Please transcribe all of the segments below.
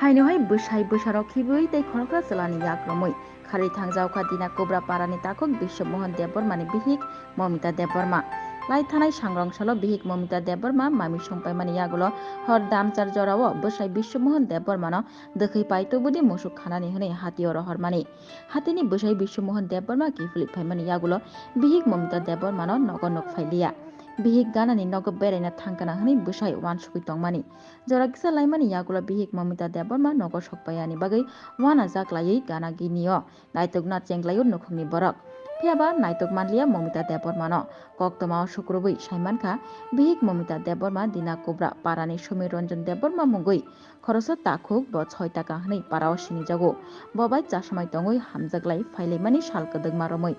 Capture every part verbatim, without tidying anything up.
Haino hai bwsai bwsarok khibwi tei khoroksa chwlani yak romwi kharwi thangjaokha Dina Kubra parani takhuk Biswa Mohan Debbarmani bihik Momita Debbarma. Lai thanai sangrong salo bihik Momita Debbarma mami songpaimani yagulo hor damchar jorao bwsai Biswa Mohan Debbarmano dwkhwi pai tubudi musuk khanani hwnwi hatio rohormani. Hatini bwsai Biswa Mohan Debbarma kiphilwi phaimani yagulo bihik Momita Debbarmano nogo nuk phailiya. Bihik ganani nogo beraina thangkana hwnwi bwsai uansugwi tongmani. Jora kisa laimani yagulo bihik Momita Debbarma nogo sokpaiyani bagwi uanajak laiwi gana ginio naitukna chenglaio nukhungni borok. Phiyaba naituk manliya Momita Debbarmano. Koktwmao sukrubwi saimankha, bihik Momita Debbarma Dina Kubra parani Sumi Ranjan Debbarma mungwi khoroksa takhuk bo soi taka hwnwi parao sinijago. Bo bai chasamai tongwi hamjaklai phailaimani sal kwdwkma romwi.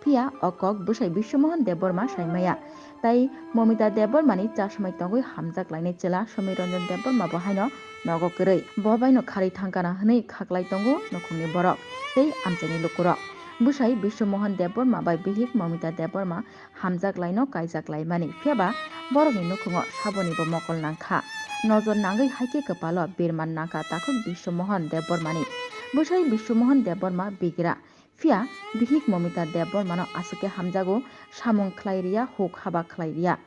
Phiya o kok bwsai Biswa Mohan Debbarma saimaya. Tai Momita Debbarmani chasamai tongwi hamjak lainai chwla Somi Ranjan Debbarma bo haino nogo kwrwi. Bo baino kharwi thangkana hwnwi khaklai tongo nukhungni borok tei amchaini lukurok. Bwsai Biswa Mohan Debbarma bai bihik Momita Debbarma hamjak laino kaijak laimani. Phiyaba borokni nukhungo sabonibo mokol nangkha. Nojor nangwi haikhe kwpalo birman nangkha takhuk Biswa Mohan Debbarmani. Bwsai Biswa Mohan Debbarma bigra. Phiya bihik Momita Debbarmano aswk khe hamjago, samung khlai riya, huk haba khlai riya.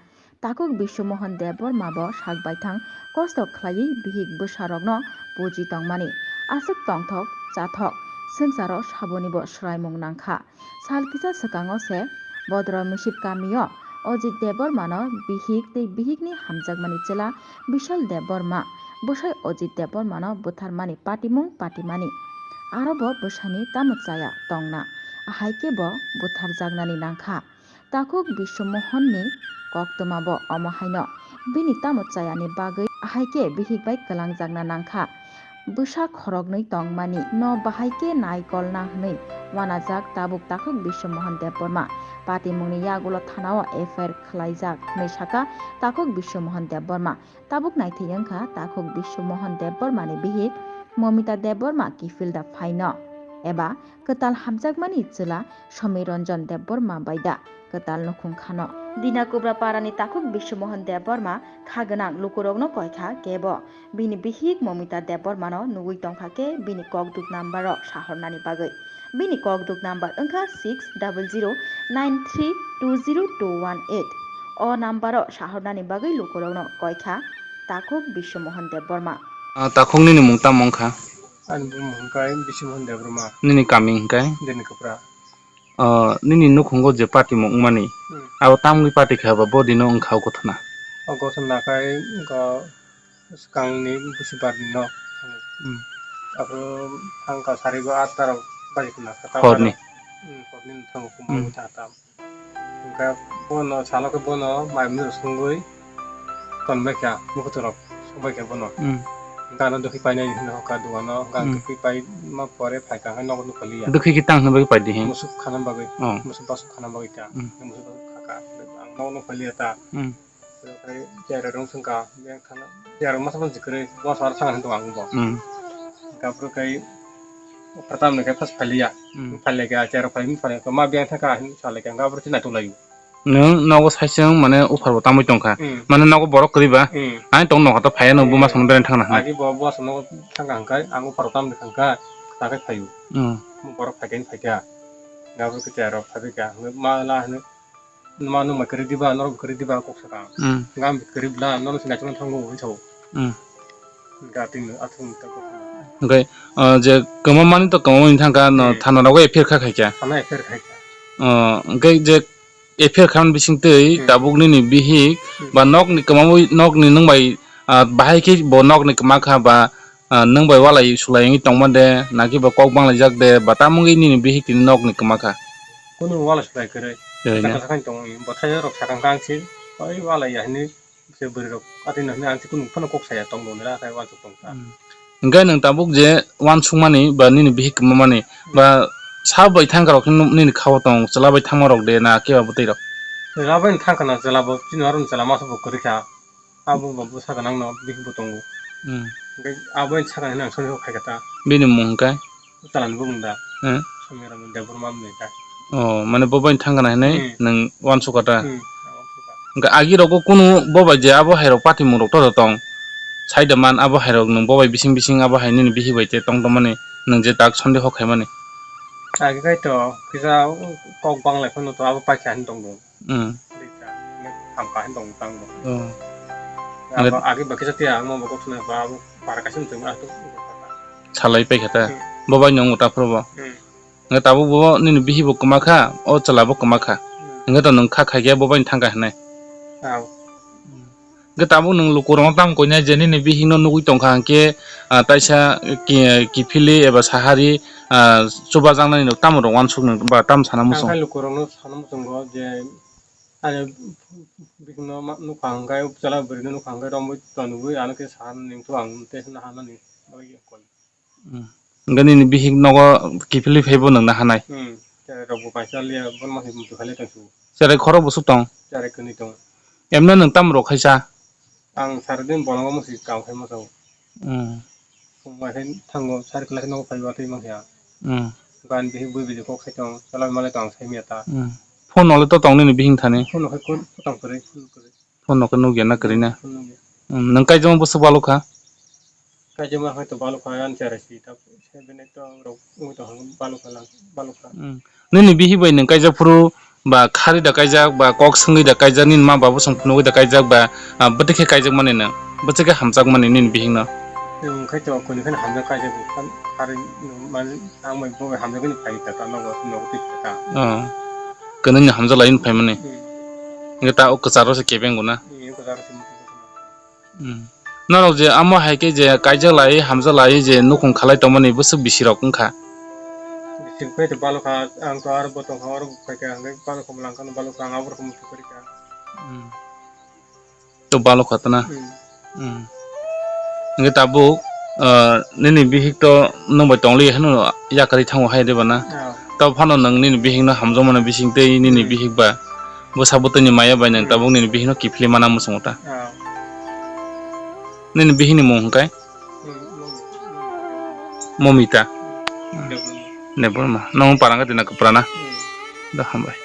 Takhuk Biswa Mohan Debbarma bo sak baithang kosto khlaiwi bihik bwsarokno puji tongmani. Aswk tongthok, chathok, swngcharo sabonibo swraimung nangkha. Sal kisa swkango se Bodro Misip kamio Ojit Debbarmano bihik tei bihikni hamjakmani chwla Bishal Debbarma bwsai Ojit Debbarmano butharmani patimung patimani. Aro bo bwsani tamo chaya tongna, ahai khe bo butharjaknani nangkha. Takhuk Biswa Mohanni koktwma bo omo haino, bini tamo chayani bagwi ahai khe bihik bai kwlangjakna nangkha. Bwsa khoroknwi tongmani no bahai khe naikolna hwnwi uanajak tabuk takhuk Biswa Mohan Debbarma. Patimungni yagulo thanao F I R khlaijak hwnwi sakha takhuk Biswa Mohan Debbarma. Tabuk naithai wngkha takhuk Biswa Mohan Debbarmani bihik Momita Debbarma kiphilda phaino eba kwtal hamjakmani chwla Somi Ranjan Debbarma bai da kwtal nukhung khano. Dina Kubra parani takhuk Biswa Mohan Debbarma kha gwnang lukurokno koikha kebo bini bihik Momita Debbarmano nugwi tongkha khe bini kokduk number-o sahornani bagwi. Bini kokduk number wngkha six double zero nine three two zero two one eight. O number-o sahornani bagwi lukurokno koikha takhuk Biswa Mohan Debbarma. Ah, takhuk nini mung tamo wngkha? Ani bumung hwnkhe Biswa Mohan Debbarma. Nini kami hwnkhe? Dini Kupra. Ah, nini nukhungo je patimung wngmani, hmm, abo tamni pati khe ba bo dino wngkha o gothona? O gothona khe wngkha swkangni busibarni no. Hmm. Aphuru thangkha sarigo atta rok baji khna kha. Horni? Hmm, horni thango, hmm, kumui tha tam. Hwnkhe bono salo khe bono mai mwnwi songwi tonbaikha, mwkhwtwrok songbaikha bono. Hmm. Hwnkhe ano dwkhwi painani hwnwi hokha dogano, hwnkhe ang, hmm, dwkhwi paima pore phaikha, hwnkhe nogo nukha liya. Dwkhwi khe tang hwnwi bai paidi he? Musuk khana bagwi, oh, musuk basuk khana bagwi ta. Hmm. Musuk basuk khaka, ang nogo nukha liya ta. Hmm. Okhai chair rok swngkha, biyang thangna, chair masa masa kwrwi, bosa aro thangna hinwi tongo ang bo. Hmm. Hwnkhe aphuru khai, phatamni khai first phaliya. Hmm. Phaliya khe chair phai, phaliya khe ma biyang thangkha hinwi salaikha, hwnkhe aphuru khe naitok laio. Nwng nogo saisung mane uphar bo tamwi tongkha. Hmm. Mane nogo borok kwrwi ba? Hmm. Ani tong nokha to phaiya no, hmm, buma songno beraina thangna hwnwi. Agi bo buma songno thangkha hwnkhe, ang uphar bo tamni thangkha, ta khe phaio. Hmm. Borok phaikhe phaikha. Hwnkhe aphuru khe chair rok phaibaikha, hwnkhe ma la hwnwi. Numa numa kwrwi diba, norok kwrwi diba kok sakang. Hmm. Gam kwrwi bla, norok se naitugma thango hwnwi sao. Hmm. Ga tini athung ta kok. Hwnkhe, ah, je kwmamani to kwmamani thangkha, no, hmm, thana rogo F I R kha khaikha. Thana F I R khaikha. Ah, hwnkhe je F I R khamani bisingtwi, hmm, tabuk nini bihik, hmm, ba nokni kwmamwi, nokni nwng bai, ah, bahai khe bo nokni kwma kha ba, ah, nwng bai walai sulai wngwi tongma de, naki bo kok banglaijak de, ba tamo wngwi nini bihik tini nokni kwma kha? Kunu walai sulai kwrwi. Kwrwi na? Sakha sakha tongwi, bo thaio rok sakang kang si, oi walai ya hinwi, se bwrwi rok atwi no hinwi ang si kunu phano kok saya tong bo nira, khai wansuk tong kha. Hmm. Hwnkhe nwng tabuk je wansukmani ba nini bihik kwmamani, hmm, ba sa bai thangkha rok nini khao tong, chwla bai thangma rok de na kebo bwtwi rok? Chwla bai thangkha na, chwla bo chini oro chwla masa bo kwrwi kha. Abo bo bwsa gwnang no bihik bo tongo. Hmm. Hwnkhe abo ani sakani hinwi ang soni kok khai kha ta. Bini mung hwnkhe? Chwlani bumung da. Hmm. Somiram Debbarma wngwi kha. Oh, mane bo bai thang gana hinwi, hmm, nwng wansukha ta? Hmm, ang wansukha. Hwnkhe agi rogo kunu bo bai je abo hai rok patimung rok to tong. Thai da man abo hai rok nwng bo bai bising bising abo hai nini bihik bai te tong tongmani nwng je tak sondeho khaimani. Agi kai to kisa kok bang lai phano to abo paikha hin tong tong. Hmm. Hamkha hin tong tang bo. Oh. Abo agi ba kisa tiya ang bo kok suna ba abo para kaisa nwng tong. Salai paikha ta. Hmm. Bo bai nwng uta phuru bo. Hmm. Hwnkhe tabuk bo nini bihik bo kwma kha, o chwla bo kwma kha. Hmm. Hwnkhe to nwng kha khaikhe bo bai thangkha hinwi. Au. Hwnkhe tabuk nwng lukurokno tamo koinai je nini bihikno nugwi tongkha hwnkhe, ah, taisa ki-, kiphilwi eba sahari, ah, chubajaknani tamo rok uansuk nwng ba tamo sana muchung? Ang khe lukurokno sana muchungo je ani bihikno ma-, nukha hwnkhe, chwla bwrwino nukha hwnkhe romwi tonwi ano khe sana nini to ang tei sana hanani bagwi koi. Hmm. Hwnkhe nini bihik nogo kiphilwi phaibo nwng nahanai? Hmm. Cherai rok bo kaisa liya, bono ma se muchung khailai tong su. Cherai khorok bwswk tong? Cherai kwnwi tong. Emno nwng tamo rok khaisa? Ang sari din bolongo musi kam khai masa. Hmm. Phung bai khai thango, sari kwlai khe nogo phaibo atwi mankha. Hmm. Gan bihik bui bili kok khai tong, chalai malai tong ang sai miya ta. Hmm. Phone nole to tong nini bihik thani? Phone no khai ko tong kwrwi, phone kwrwi. Phone no khe nukya na kwrwi na? Phone nukya. Hmm, nwng kaijamo bwswk balukha? Kaijamo hai to balukha, ani cherai si ta, seven eight to rok wngwi tong balukha lang, balukha. Hmm. Nini bihik bai nwng kaijak phuru ba khari da kaijak ba kok swngwi da kaijak, nini ma babu song phunugwi da kaijak ba, ah, bwtwi khe kaijak mani nwng, bwtwi khe hamjak mani nini bihik no? Nwng khai to kuni kheno hamjak kaijak, khari mani ang bai bo bai hamjak ni phai ta, ta nogo, nogo twi ta. Oh. Kwnwi ni hamjak lai ni phai mani. Hmm. Hwnkhe ta o kwcharo se kebeng guna. Hmm, kwcharo se. Hmm. Norok je amo hai khe je kaijak lai, hamjak lai je nukhung khalai tongmani bwswk bisi rok wngkha? Bisi phai to balukha, ang to aro bo tongkha, oro bo phaikha, hwnkhe balukha mwlang khano balukha, ang abo rokno muchung kwrwikha. Hmm. To balukha tana? Hmm. Hmm. Hwnkhe tabuk, ah, nini bihik to nwng bai tongli hwnwi yakarwi thango hai de bana? Ah. To phano nwng nini bihikno hamjakmani bising tei nini Hmm. bihik ba bwsa bwtwini maya bai nwng Hmm. tabuk nini bihikno kiphilwi mana muchungo ta? Ah. Nini bihikni mung hwnkhe? Hmm, mung. Momita. Hmm. Debbarma. Debbarma. Nwng parang khe tina kwpra na? Hmm. Da hambai.